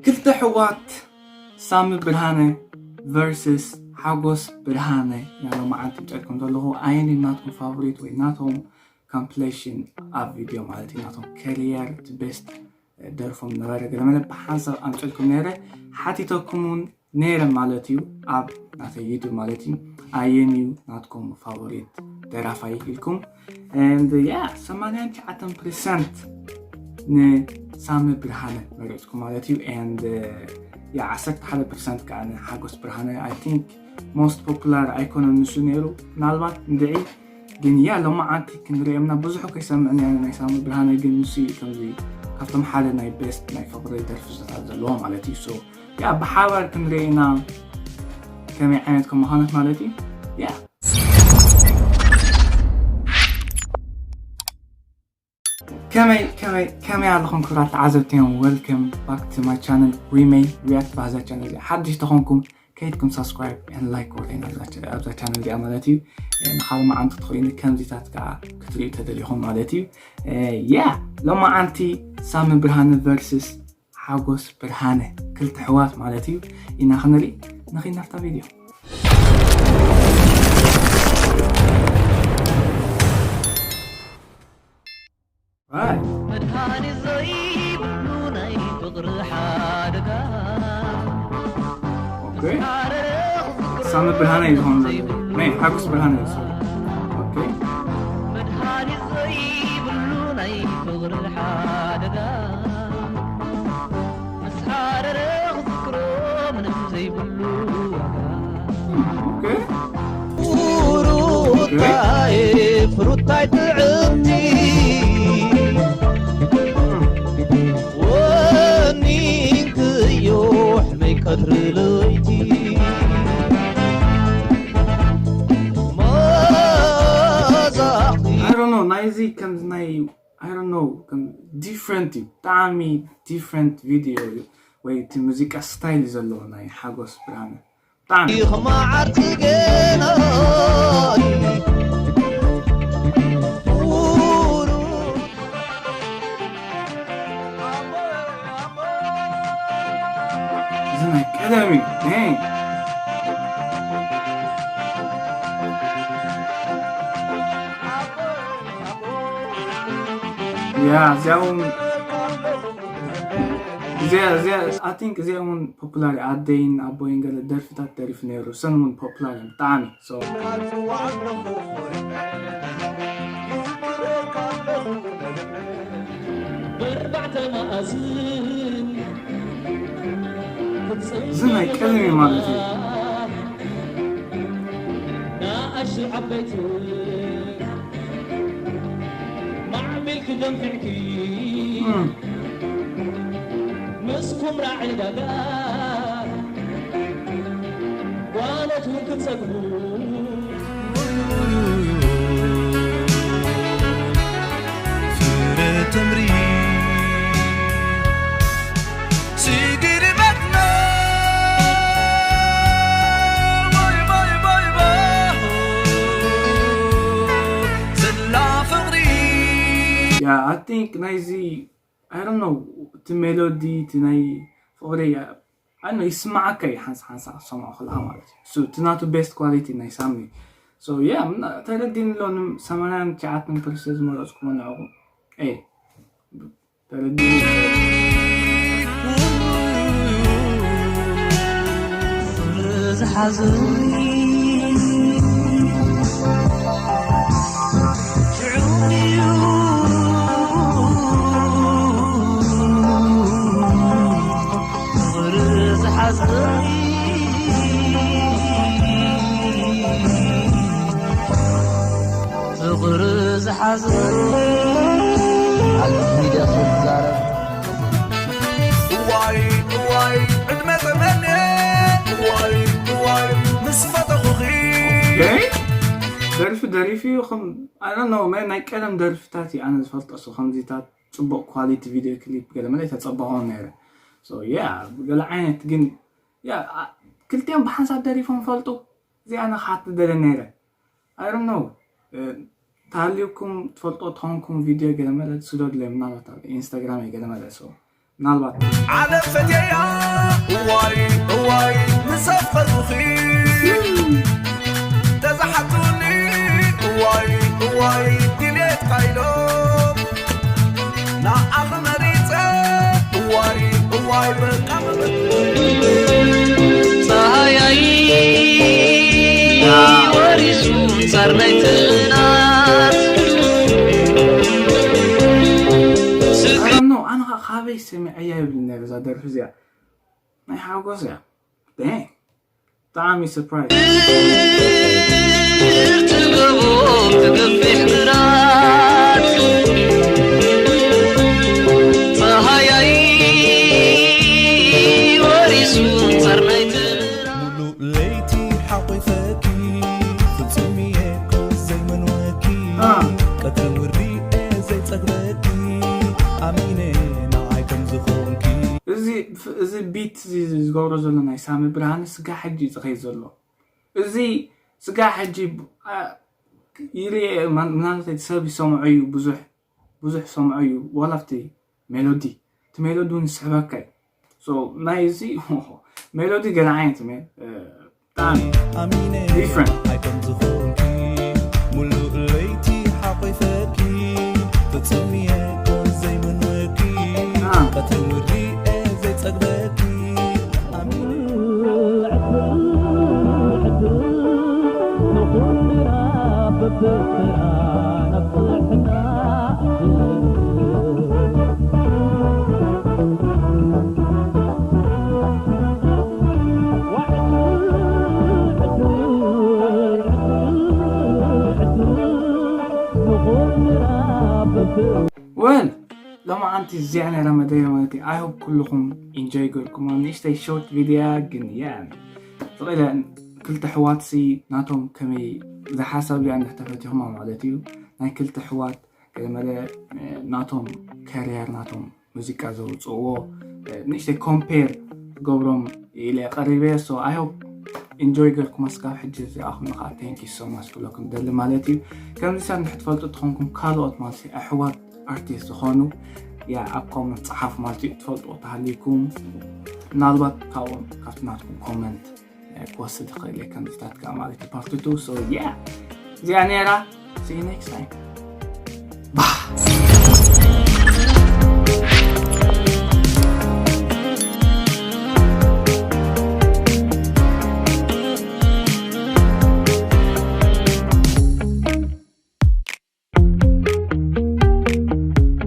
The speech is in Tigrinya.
ክልተ ኣሕዋት ሳሚ ብርሃነ ቨርስስ ሓጎስ ብርሃነ ኢና ሎማዓንቲ ምጸልኩም ዘለኹ። ኣየን እዩ ናትኩም ፋቮሪት ወይ ናቶም ኮምፕሌሽን ኣብ ቪድዮ ማለት እዩ፣ ናቶም ከሪየር ቤስት ደርፎም ነበረ ገለመለ ብሓንሳብ ኣምጸልኩም ነይረ። ሓቲተኩም እውን ነይረ ማለት እዩ ኣብ ናተይ ዩቱብ ማለት እዩ። ኣየን እዩ ናትኩም ፋቮሪት ደራፋይ ኢልኩም? And yeah, ሰማንያን ትሽዓተን ፐርሰንት ንሳሚ ብርሃነ መሪጽኩም ማለት እዩ። And yeah, ዓሰርተ ሓደ ፐርሰንት ከዓ ንሓጎስ ብርሃነ። I think most popular ኣይኮነን ንሱ ነይሩ፣ ምናልባት እንድዒ ግን ያ ሎማዓንቲ ክንሪኦም ኢና። ብዙሕ እኮ ይሰምዕን እየ ናይ ሳሚ ብርሃነ፣ ግን ንሱ እዩ ከምዚ ካብቶም ሓደ ናይ ቤስት ናይ ፍቕሪ ደርፍታት ዘለዎ ማለት እዩ። So ያ ብሓባር ክንሪኦ ኢና ከመይ ዓይነት ከም ምዃነት ማለት እዩ። ያ ከመይ ከመይ ከመይ ኣለኹም ክቡራት ተዓዘብቲ እዮም። Welcome back to my channel. We may react። በዛ ቻነል እዚኣ ሓድሽ ተኾንኩም ከይድኩም ሳብስክራይብ and ላይክ ወርደን ኣብዛ ቻነል እዚኣ ማለት እዩ። ንካል መዓንቲ ትኽእሉ ከምዚታት ከዓ ክትሪኡ ተደሊኹም ማለት እዩ። ያ ሎማዓንቲ ሳሚ ብርሃነ ቨርስስ ሓጎስ ብርሃነ፣ ክልተ ኣሕዋት ማለት እዩ፣ ኢና ክንርኢ። ንኺድ ናብታ ቪድዮ። Right. መድሃኒት ዘይብሉ ናይ ፍቕሪ ሓደጋ። ኦኬ። ሳሚ ብርሃነ እዩ ዝኸውን ዘሎ። ናይ ሓጎስ ብርሃነ እዩ ዝኸውን። ኦኬ። መድሃኒት ዘይብሉ ናይ ፍቕሪ ሓደጋ። ምስ ሓረረ ክዝክሮ ምንም ዘይብሉ ዋጋ። ኦኬ። ፍሩታይ፣ ፍሩታይ ጥዕምቲ፣ ወኒንክዮ ሕመይ ቀትሪ ለይቲ። መዛኽቲ I don't know፣ ናይዚ ከምዚ ናይ I don't know፣ ከም ዲፍረንት እዩ፣ ብጣዕሚ ዲፍረንት ቪድዮ እዩ፣ ወይ እቲ ሙዚቃ ስታይል እዩ ዘለዎ ናይ ሓጎስ ብርሃነ። ብጣዕሚ ኢኹም መዓር ጽገናይ። እዚ ናይ ቀደም እዩ። ዳን። ያ፣ እዚኣ እውን እዚኣ፣ እዚኣ፣ I think እዚኣ እውን ፖፑላር እያ። ኣደይን ኣቦይን ገለ ደርፍታት ደሪፉ ነይሩ። እሰን እውን ፖፑላር እየን ብጣዕሚ። So፣ ብኣርባዕተ መኣዝን እዚ ናይ ቀደም እዩ ማለት እዩ። ንኣሽቱ ዓበይቲ ማዕቢልኪ ደንፊዕኪ እም። ምስ ኩምራ ዕዳጋ ጓኖት እውን ክጸግቡ ፍረ ተምሪ ስግርመትና ወይ ወይ ወይ ወይ ዘላ ፍቕሪ። Yeah, I think ናይዚ I don't know፣ እቲ ሜሎዲ፣ እቲ ናይ ፍቕሪ፣ I don't know፣ ይስማዓካ እዩ ሓንሳ ሓንሳ ክትሰምዖ ከለኻ ማለት እዩ። So እቲ ናቱ ቤስት ኳሊቲ ናይ ሳሚ። So yeah፣ ምና-፣ ተረዲኒ ኣሎ። ን ሰማንያን ትሽዓተን ፐርሰንት ዝመረጽኩሞ ንዕኹም። ኤይ፣ ተረዲኒ። ዝሓዘኒ ፍቕሪ ዝሓዘ ኣብ ሚድያ ስለ ዝዛረብ። እዋይ፣ እዋይ፣ ዕድመ ጠመነ። እዋይ፣ እዋይ፣ ምስ ፈተኹኺ። ኦኬ። ደርፊ ደሪፉ እዩ። ከም፣ I don't know፣ መ-፣ ናይ ቀደም ደርፍታት እዩ ኣነ ዝፈልጦ። So ከምዚታት ጽቡቕ ኳሊቲ ቪድዮ ክሊፕ ገለ መለ ተጸበኾም ነይረ። So yeah፣ ገለ ዓይነት ግን፣ yeah፣ ኣ-፣ ክልቲኦም ብሓንሳብ ደሪፎም ፈልጡ። እዚኣ ኣነ ክሓትት ደለ ነይረ። I don't know። እ፣ ተሃልዩኩም ትፈልጦ ተኾንኩም ቪድዮ ገለ መለ ስደዱለይ፣ ምናልባት ኣብ ኢንስታግራም ገለ መለ። So ምናልባት ዓለም ፈትየያ እዋይ እዋይ ምስ ኣፍቀርኩኺ ተዝሓቱኒ እዋይ እዋይ ድሌት ካይሎ ንዓኺ መሪፀ እዋይ እዋይ በቃ ፀሃያይ ወሪሱ ፃር ናይ ትናት I don't know ኣነ ኸ ካበይ ሰሚዐያ ይብል ነር እዛ ደርፊ እዚኣ ናይ ሓጎስ እያ። Dang ብጣዕሚ surprise ትገቦ ትገፊሕ ግራት ፀሃያይ ወሪሱ ፃር ናይ ትናት ሙሉእ ለይቲ ሓቂፈኪ ፍጹም እየ እኮ ዘይመንወኪ አ። ቀትርን ውርዲ እየ ዘይጸግበኪ ኣሚነ ንዓይ ከም ዝኾንኪ እዚ እዚ ቢት እዚ ዝገብሮ ዘሎ ናይ ሳሚ ብርሃነ ስጋ ሕጂ እዩ ዝኸይድ ዘሎ። እዚ ስጋ ሕጂ ብ- አ- ይርኢ ማን- ምናልባት እቲ ሰብ ይሰምዖ እዩ ብዙሕ ብዙሕ ሰምዖ እዩ ዋላ ኣብቲ ሜሎዲ እቲ ሜሎዲ እውን ይስሕበካ እዩ። So ናይ እዚ ሜሎዲ ገለ ዓይነት ሜ- እ፣ ብጣዕሚ ኣሚነ Different. ንዓይ ከም ዝኾንኪ ሙሉእ ለይቲ ሓቂፈኪ ፍጹም እየ እኮ ዘይመንወኪ አ። ቀትርን ውርዲ እየ ዘይጸግበኪ ኣሚነ ወል ሎማዓንቲ እዚኣ ነይራ መደይ ማለት እዩ። I hope ኩልኹም ኢንጆይ ገርኩም ኣብ ንእሽተይ ሾርት ቪድያ ግን ያ ፍቕለ ክልተ ኣሕዋትሲ ናቶም ከመይ ዝሓሳብ ዚኣ እንዳሕተፈት ኢኹማ ማለት እዩ። ናይ ክልተ ኣሕዋት ገለመለ ናቶም ካሪየር ናቶም ሙዚቃ ዘውፅእዎ ንእሽተይ ኮምፔር ክገብሮም ኢለ ቀሪበ። So I hope ኢንጆይ ገርኩም ኣስካብ ሕጂ እዚኣኹም ከዓ thank you so much ክብለኩም ደሊ ማለት እዩ። ከምዚ ሰብ ንድሕር ትፈልጡ ትኾንኩም ካልኦት ማለት እዩ ኣሕዋት ኣርቲስት ዝኾኑ ያ ኣብ ኮመንት ፀሓፉ ማለት እዩ። ትፈልጡ ተሃሊኩም ምናልባት ካብኦም ካብቲ ናትኩም ኮመንት ክወስድ ይኽእል እየ ከምዚታት ከዓ ማለት እዩ ፓርት ቱ። So yeah እዚኣ ነይራ። See you next time. Bah.